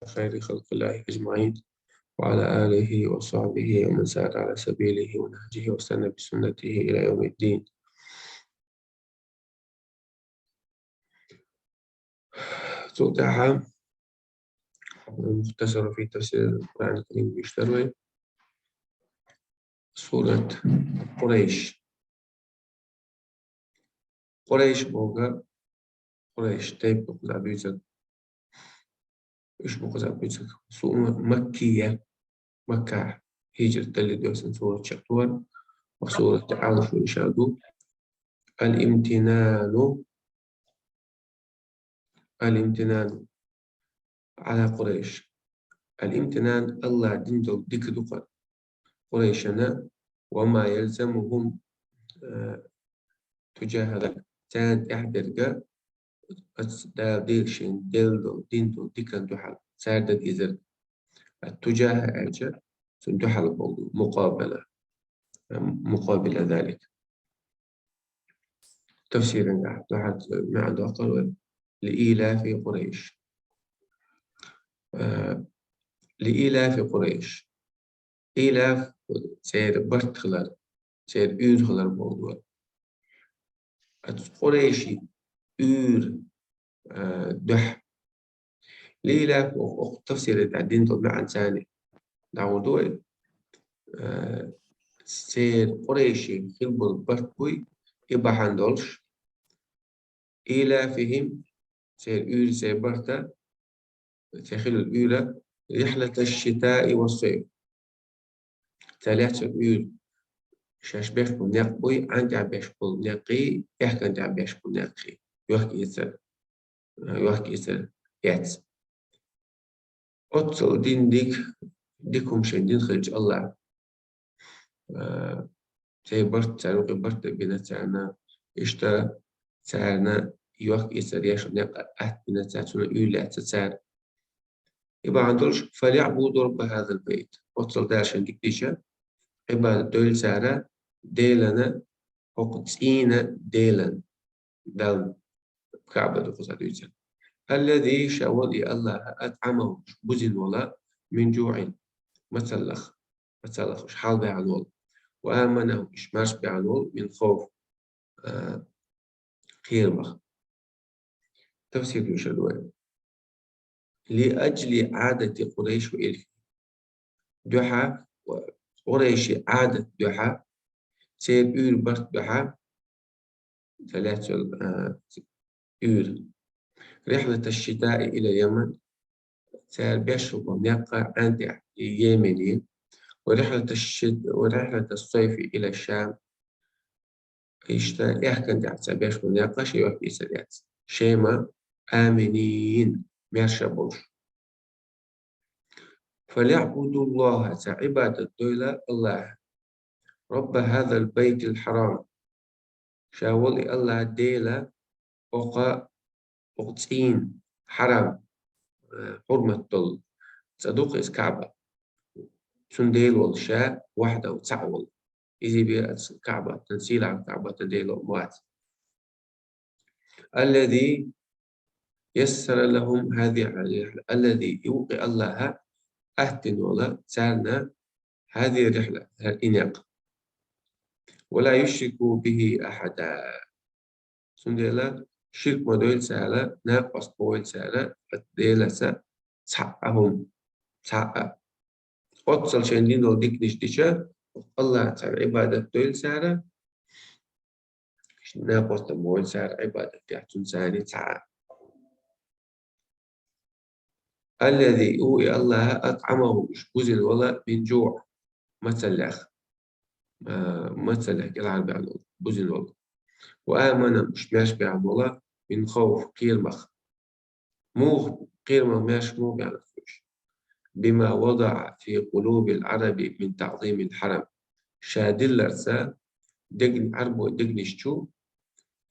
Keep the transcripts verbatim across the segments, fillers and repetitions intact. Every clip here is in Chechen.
خير خلق الله أجمعين، وعلى آله وصحبه ومن سار على سبيله ونهجه واستنى بسنته إلى يوم الدين. Цул тӀехьа مختصر في تفسير القرآن الكريم вуьйцур вай. Сурат Къурайш. Къурайш бохург, Къурайш тайпа бу кхуза дуьйцург. Уьш бу кхуза дуьйцург. Сура Маккия, Макка хӀижрат дале доьссина сурат чакхтор. Ва сурат Ӏалашо иша ду. الامتنان، الامتنان على قريش. الامتنان АллахӀа дина долу дика ду-кх Къурайшана, وما يلزمهم, э, تجاه ذلك. Царна тӀехь дерг, оцу Дала дийла шайна делла долу, дина долу дикан дуьхьал, цара дерг иза. Ат-тужаха аьлча, цунна дуьхьал болу, مقابلة, مقابل ذلك. Тафсиран дуьхьал маьӀна доккхур вай. لإيلاف قريش. Э, لإيلاف قريش. Илаф церан барт хилар, церан уьйр хилар бохург ду. Оцу Къурайши уьйр, э, дуьхьа. Лилаф оха, оха тафсире тӀехь дина долу маьӀна царна дӀагӀур ду вай. Э, церан Къурайши хила болу барт буй, и бахьана долуш, إيلافهم, церан уьйр, церан барта, церан хилла уьйра, رحلة الشتاء والصيف. Цара лаьцна уьйр, шаьш беш болу некъ буй, Ӏан тӀехь беш болу некъий, аьхкан тӀехь беш болу некъий. Йохка-эцар, йохка-эцар эцна. Оццул дина дика, дика хӀума шайн дина хилча АллахӀа, а, церан барт, царна юкъе барт бина царна, иштта царна йохка-эцар еш некъ атта бина царна, цунна уьйр лаьцна цара. И бахьана долуш, فليعبدوا رب هذا البيت. Оццул Дала шайн дика дича, Ӏибадат дойла цара Делана, хӀокху цӀийнан Делан, Далла, КаӀба ду кхуза дуьйцург. الذي, ша волу и АллахӀ, أطعمهم, уьш бузина волу, من جوع, мацаллах, мацаллах уьш хьалабаьхна волу, وآمنهم, уьш маьршабаьхна волу, من خوف, а, кхерамах. Тафсир дуьйцур ду вай. لأجل عادة قريش وإلفهم. Дуьхьа, Къурайши Ӏадат дуьхьа, церан уьйр барт дуьхьа, ца лаьцна, а, уьйр. رحلة الشتاء إلى اليمن. Цара беш болу некъ Ӏан тӀехь Йемене. ورحلة الشت-, ورحلة الصيف إلى الشام. Иштта, аьхкан тӀехь цара беш болу некъ шайн йохка-эцар эцна. Шема, آمنين, маьрша болуш. فليعبدوا الله, цара Ӏибадат дойла АллахӀан. رب هذا البيت الحرام. Ша волу и АллахӀ Дела, оха, оха цӀийнан, хьарам, э, хьурмат долу цӀа ду-кх иза КаӀба. Цуьнан Дела волу ша, вахьдахӀу, цхьаъ волу. Иза бен оцу КаӀбатан, сийлахь КаӀбатан Дела вац. الذي يسر لهم هذه الرحلة. الذي, и ву-кх и АллахӀ, аттина волу царна هذه الرحلة, хӀара и некъ. ولا يشركوا به أحدا. Цундела ширк ма дойла цара, накъост ма войла цара Делаца цхьа а хӀума, цхьа а. Оццул шайн дина долу диканаш дича, АллахӀан цара Ӏибадат дойла цара, накъост ма войла цара Ӏибадат тӀехь цуьнан царна цхьа а. الذي, и ву и АллахӀ, أطعمهم, уьш бузина волу, من جوع, мацаллех. А, мацаллех кӀелхьарбаьхна волу, бузина волу. وآمنهم, уьш маьршабаьхна волу, من خوف, кхерамах. Муха кхерамах, маьрша муха баьхна уьш? بما وضع في قلوب العرب من تعظيم الحرم. Ша дилларца дегн-, Ӏарбойн дегнаш чу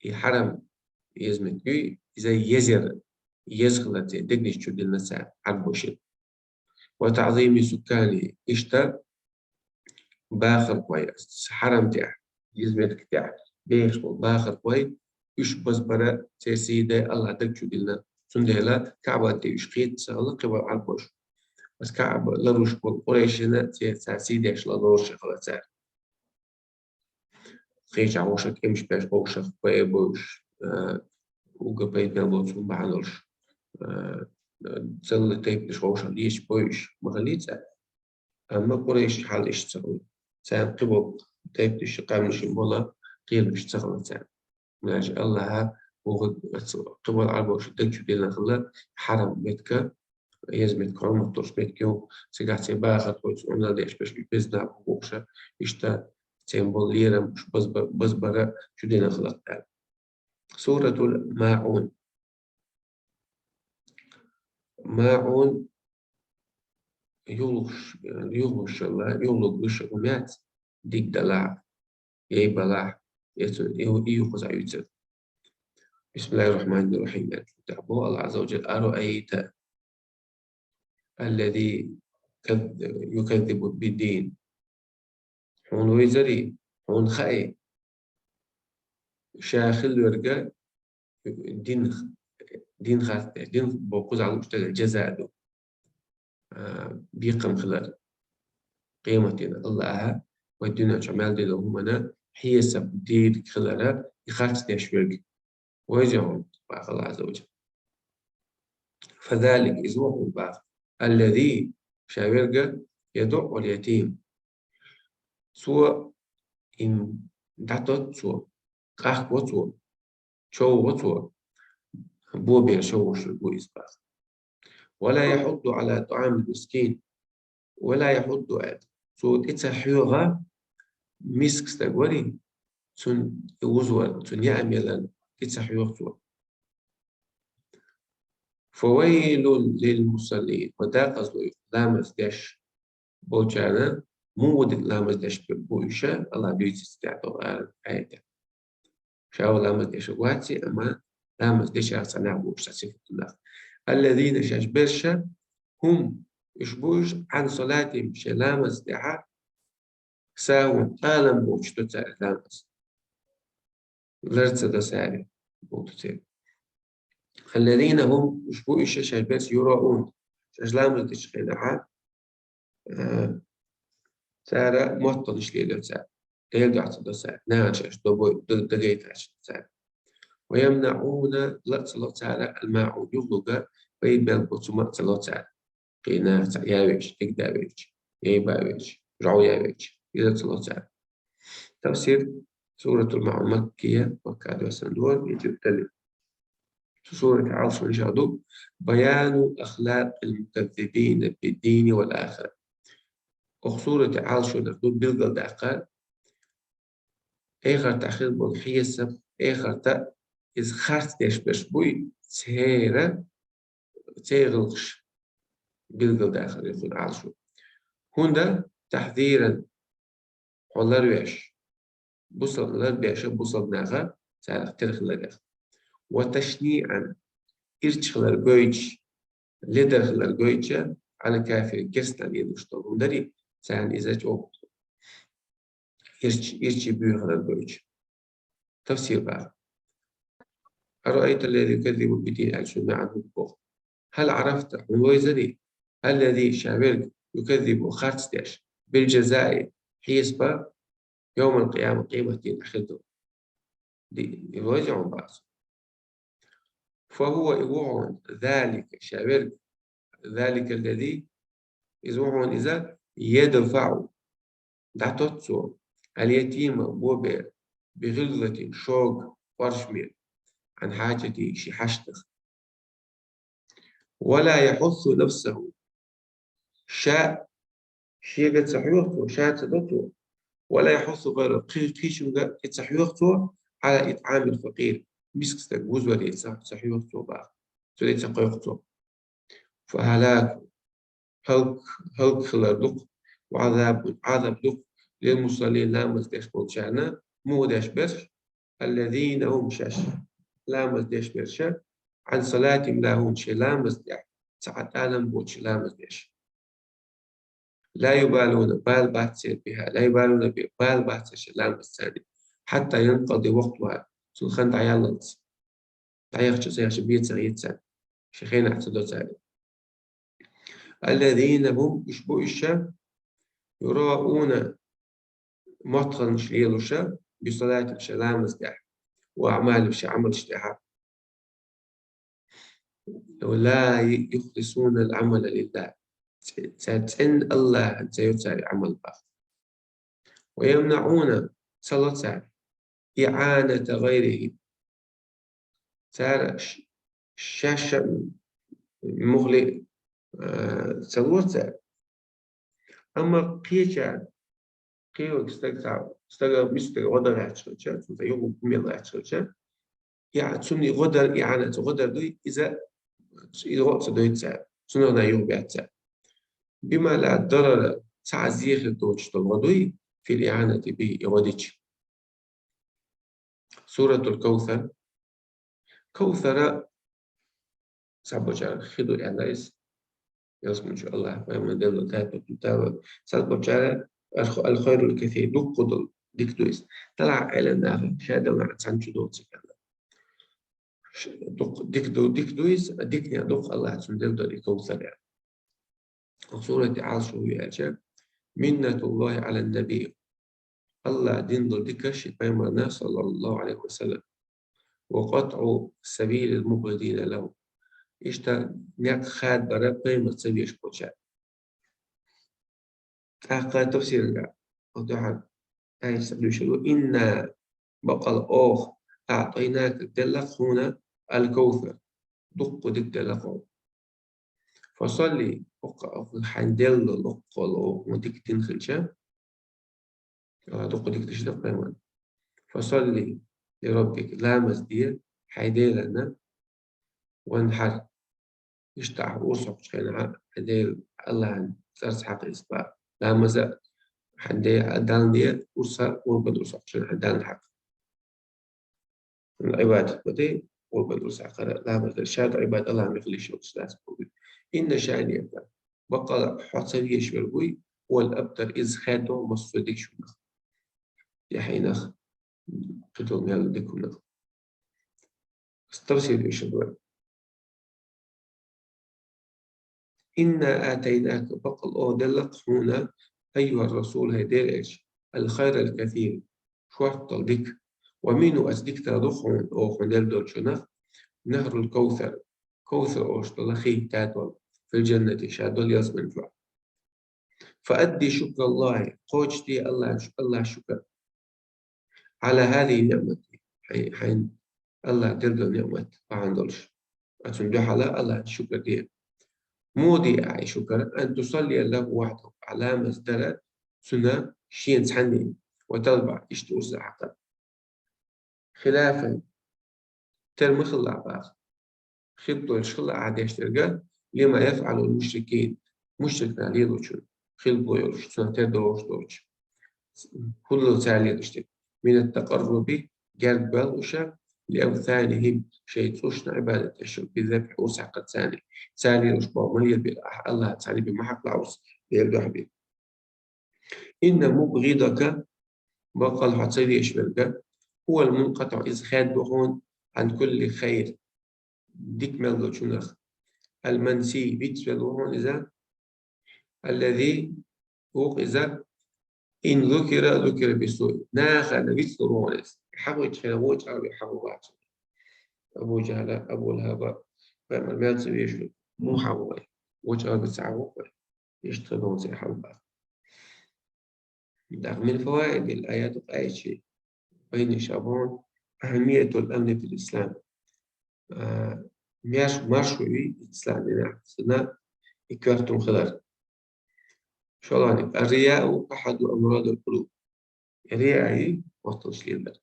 и хьарам, еза меттиг, иза езар, еза хилар церан дегнаш чу диллина цара Ӏарбоша. وتعظيم سكانه, иштта бахархой, хьарам тӀехь, еза меттиг тӀехь бехаш болу бахархой, уьш базбар церан сий дай АллахӀ даг чу диллина, цу Цундела КаӀбат де уьш кхета ца хилла, кхиболча Ӏарбоша. Ас КаӀба лоруш болу къурайшина церан цара сий деш лоруш хилла цара. Кхечахь вовшах кӀемаш беш, вовшах пайда бойуш, а, уггар пайда мел боцу хӀума бахьана долуш, а, цалла тайпанаш вовшах леча бойуш ма хилла цара. Амма къурайш хьал иштта ца хуьлу. Царна кхиболу тайпанаш, къаьмнаш болу кхерам иштта ца хилла царна. Иначе Аллаха воху кхиболу Ӏарбоша даг чу дина хилла хьарам меттиг, еза меттиг, хьурмат долуш меттиг ю, цигахь церан бахархой, цу Ӏуналла деш берш, уьш безна бохуша, иштта церан болу лерам уьш базба-, базбара чу дина хилла аьлла. Суратул МаӀун. МаӀун юхалуш, юхалуш хилла, юхалург луш хӀума яц, диг далахь, яй балахь, эцу, и, и юхаза юьйцург. Бисмиллахир Рахманир Рахим, аьлла, боху Аллах Азза ва Джалла: «Араайта аллази каз-, юказзибу биддин». Хьуна вайзарий, хьуна хаий, ша хилла верг дин, дин хатта, дин боху кхузахь лууш дерг джаза ду, а, бекхам хилар къематдийнахь Аллаха, вай дуьнен чохь мел дина хӀуманна хьесап дийриг хилар, и харц деш верг. Вайза хьуна, боху Аллах Азза ва Джалла. Фазалик, иза ву хьуна боху, аллази, ша верг, ядуъул ятим. Цо им дӀатотту цо, къахко цо, човхо цо, бобер човхош ву иза боху. Ва ла яхьудду ала таамил мискин. Ва ла яхьудду, цо тӀе ца хьоьху, миска стаг варий, цунна и вузавар, цунна яа мелар тӀе ца хьоьху цо. Фавайлун лил мусаллин, ва дакъазло ю ламаз деш болчарна, муха ламаз деш бу уьш, Аллах дуьйцу цигахь долу аятехь. Ша ву ламаз деш вац, амма ламаз деш яц цхьа нах бу уьш, цхьа сифат нах. Аллазина, шаьш берш, хӀум, уьш бу уьш, Ӏан салатихим, шайн ламаз тӀехь, сахун, тӀалам боцуш до цара ламаз. Лар ца до цара, боху церан. Аллазина хӀум, уьш бу уьш, шаьш берш, юраун, шаьш ламаз дечу хенахь, а, цара моттанаш лело цара, Дела дуьхьа ца до цара, нахана шаьш добой, д-, дагайташ цара. Ва ямнаӀуна, ла ца ло цара, ал-маӀун, юхалург, пайда мел боцу хӀума ца ло цара. Кхин наха цхьаъ яа веъча, дика даа веъча, яй баа веъча, жӀов яа веъча, иза ца ло цара. Тафсир: Суратул МаӀун, Маккия, Макка доьссина ду, и тӀе далил. Цу сурате Ӏалашонаш ду: Баяну ахлакъил муказзибина биддини вал ахира. Оха сурате Ӏалашонах ду билгалдаккха, эхартахь хир болу хьесап, эхартахь иза харц деш берш буй, церан, церан гӀиллакхаш билгалдаккха ду Ӏалашо. ХӀунда? Тахьзиран, хьо ларвеш, бусалба ларбеш, бусалба наха царах тера хиларх. Ва ташниъан, ирча хилар гойтуш, ледар хилар гойтуш, Ӏала кафирин, керстанийн луш долу хӀума дарий, царна иза чӀогӀа ирча, ирча буьйхалар гойтуш. Тафсир бара. Араайта аллази юказзибу биддин, аьлла, шуна маьӀна хӀун боху? Хьал Ӏарафта, хьуна вайзарий, аллази, ша верг, юказзибу, харц деш, билжазаи, хьесапа, йовмал къияма, къематдийнахь хир ду. Ди-, и вайза хьуна бац. Фа хӀува, и ву хьуна, залика, ша верг, залика аллази, иза ву хьуна иза, ядфаӀу, дӀатотту цо, ал-ятима, бобер, бигӀилзатин, шога, къоршаме, Ӏан хьаджатихи, шен хьаштах. Ва ла яхьуссу нафсаху, ша шега ца хьоьху цо, ша ца до цо. Ва ла яхьуссу гӀайраху, кхи-, кхечуьнга тӀе ца хьоьху цо, Ӏала итӀамил факъир, миска стаг вузваре ца, ца хьоьху цо боху. Цо тӀе ца кхойкху цо. Фа хӀалакун, хӀалак-, хӀалакхилар ду-кх, ва Ӏазабун, Ӏазаб ду-кх, лил мусаллин, ламаз деш болчарна, муха деш берш, аллазина хӀум, шаьш ламаз деш берш, Ӏан салатихим лахун, шайн ламаз тӀехь ца Ӏа тӀалам боцуш ламаз деш. Ла юбалуна, бала бац церан биха, ла юбалуна би, бала бац церан шайн ламаз царна, хьатта янкъади вактуха, цуьнан хан дӀаяллалц. ДӀаяхча, ца яхча, бен ца хета царна. Ши хенахь ца до цара. الذين هم, уьш бу уьш, يراءون, моттаханаш лелуш, بصلاتهم, шайн ламаз тӀехь, وأعمالهم, шайн Ӏамалш тӀехь. ولا يخلصون العمل لله. Ца-, цӀена АллахӀан ца йо цара Ӏамал бах. ويمنعون, ца ло цара, إعانة غيرهم. Цара ш-, шаьш а мухли, а, ца ло цара. Амма кхечара, кхечара стаг ца, стага миска гӀо дан гӀерташ хилча, цунца юха хӀума яла гӀерташ хилча, я, цунна и гӀо дар, и Ӏана цу гӀо дар дуй, иза, и гӀо ца дойту цара, цунах юха баьтта цара. بما لا ضرر, цхьа а зе хир доцуш долу гӀо дуй, في الإعانة به, и гӀо дича. Суратул Кавсар. Кавсара схьаболчара хи ду аьлла иза. Ялсмачу АллахӀа пайхамар делла тайпа ду тала. Схьаболчара аль-, аль-хайрул касир, дуккха долу дика ду иза. Талахь Ӏелам наха ша делла цхьаьна чу доцу аьлла. Ш-, дуккха дика ду, дика ду иза, а диканех дуккха АллахӀа цунна делла долу и Кавсар аьлла. Оцу сурате Ӏалашо хӀун ю аьлча, منة الله على النبي. АллахӀа дина долу дика шен пайхамарна, саллаллаху Ӏалайхи ва саллам. وقطع سبيل المبغضين له. Иштта некъ хадабар пайхамар ца везаш болчара. ТӀаккха тафсирга, оцу дуьхьал аят ца дуьйцуш ду: إنا, бакъала оха, أعطيناك, делла хьуна, الكوثر, дуккха дика делла хьуна. فصل, оха, оха хьайна делла локкхал оха дика дина хилча, а, дуккха дика диш ду пайхамар. فصل لربك, ламаз де хьайн Делана, وانحر, иштта ахь урс хьокхучу хенахь хьайн Дела АллахӀан цӀарца хьакха иза бах. Ламаза хьайн Де-, Далла де, урса, къурбан урс хьокхучу хенахь Далла хьакха. Ӏибадат ма де, къурбан урс хьакхара, ламаз дар, шада Ӏибадат АллахӀан мехаллиш йолуш лаьцна бу. إن شانئك, бакъала хьо ца везаш верг вуй, هو الأبتر, иза хаьдда массо а дикачунах. Я хьенах, кхидолу мел дика хӀуманах. Тафсир иштта ду. إنا آتيناك, бакъала оха делла хьуна, أيها الرسول, хӀай Делан элча, الخير الكثير, шорта долу дика. ومنه, оцу диканах ду хьуна, оха хьуна делла долчунах, نهر الكوثر, Кавсар олуш долу хи, тӀе долу, في الجنة, ша долу ялсамани чохь. فأد شكر الله, кхочушде АллахӀан, АллахӀан шукар. على هذه النعمة, хьайн, хьайн АллахӀа делла долу ниъмат бахьана долуш. Оцунна дуьхьала АллахӀан шукар де. Муха де ахь и шукар? أن تصلي له وحده, ахь ламаз дар Цунна шена цхьанна, وتربع, иштта урс а хьакхар. خلافا, тера ма хилла бах. Хилла долуш хилла ахь деш дерг, لما يفعله المشركين, мушрикна лелочун, хилла йолуш, цунах тера догӀуш доцуш. ХӀунда цара лелош дерг? من التقرب, герга баьлла уьш, لأوثانهم, шайн цӀушна Ӏибадат деш, بالذبح, урс хьакхарца. Цара лелош боху ма лелабелла ахь, АллахӀ цхьаьна бен ма хьакхалахь урс, Делан дуьхьа бен. إن مبغضك, баккъала хьо ца везаш верг, هو المنقطع, иза хаьдда ву хьуна, عن كل خير, дика мел долчунах. المنسي, вицвелла ву хьуна иза. الذي, вукху иза, إن ذكر ذكر بالسوء, нахана вицлур ву хьуна иза. Хьахийча хенахь вочу арабе хьахо вац. Абу ЖахӀала, Абу ЛахӀаба, пайхамар мел ца везаш верг, муха хьахо вай? Вочу арабе ца хьахо вай? Иштта хир ду церан хьал бах. ТӀаккха من فوائد الآية, къайчи, байнеша боху, أهمية الأمن في الإسلام. А, марш-, маршо ю ислам динехь, цуьнан и коьртаниг хилар. ШолгӀаниг, الرياء أحد أمراض القلوب. Риаъ ю моттаргаш лелар.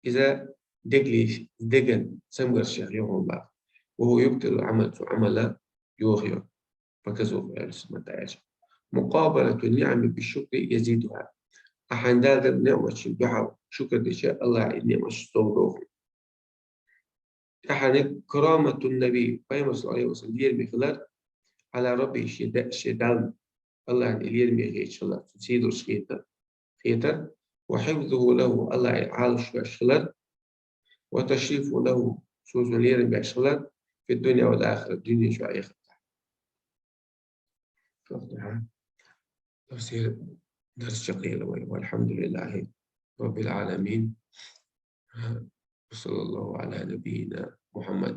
Иза деган, деган цамгаршех ю хьуна бах. وهو يبطل العمل, цу Ӏамала йохайо. Показуха аьлла, суннат аьлча. مقابلة النعم بالشكر يزيدها. Ахьа Дала делла ниъматашна дуьхьал шукар дича, АллахӀа и ниъматаш совдоху. ТӀаьхьарниг, كرامة النبي, пайхамар, саллаллаху Ӏалайхи ва саллам, лераме хилар, على ربه, шен да-, шен Далла, АллахӀана и лераме хеташ хилар, цуьнан сий долуш хетар, хетар, وحفظه له, АллахӀа и Ӏалашвеш хилар, وتشريفه له, цо цунна лерам беш хилар, في الدنيا والآخرة, дуне чу, ахирате чу. Тахьа дарс чакхъяьлар вай. والحمد لله رب العالمين. وصلى الله على نبينا محمد